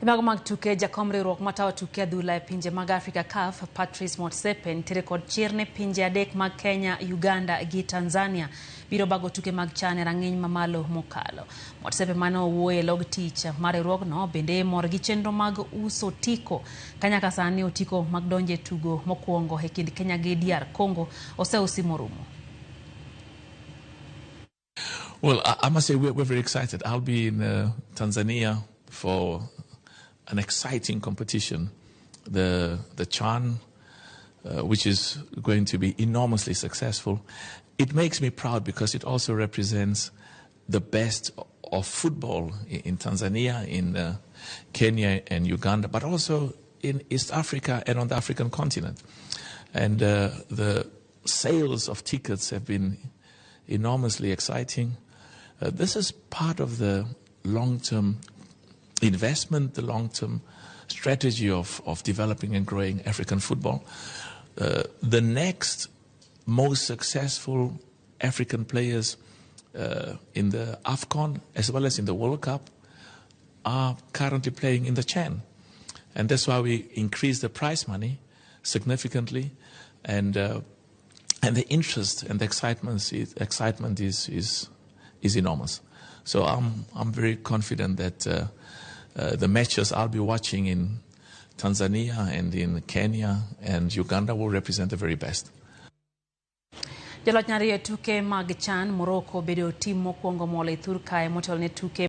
Mago mag tuke. Jakom riwruok matayo tuke adhula e pinje mag Afrika, CAF, Patrice Motsepe, nitiere kod chir ne pinje adek mag Kenya, Uganda gi Tanzania biro bago tuke mag CHAN e rang'iny mamalo mokalo. Motsepe mane owuoyo e log tich mar riwruogno bende mor gi chenro mag uso otiko ka nyaka sani otiko mag donjo e tugo mokwongo e kind Kenya gi DR Congo oseusi morumo. Well, I must say we're very excited. I'll be in Tanzania for an exciting competition, the CHAN, which is going to be enormously successful. It makes me proud because it also represents the best of football in Tanzania, in Kenya and Uganda, but also in East Africa and on the African continent. And the sales of tickets have been enormously exciting. This is part of the long-term investment, the long-term strategy of developing and growing African football. The next most successful African players in the AFCON as well as in the World Cup are currently playing in the CHAN. And that's why we increased the prize money significantly. And the interest and the excitement is enormous. So I'm very confident that the matches I'll be watching in Tanzania and in Kenya and Uganda will represent the very best. Joloch nyariyo e tuke mag CHAN, Morocco, bedo tim mokwongo molo e thur kae motelo ne tuke.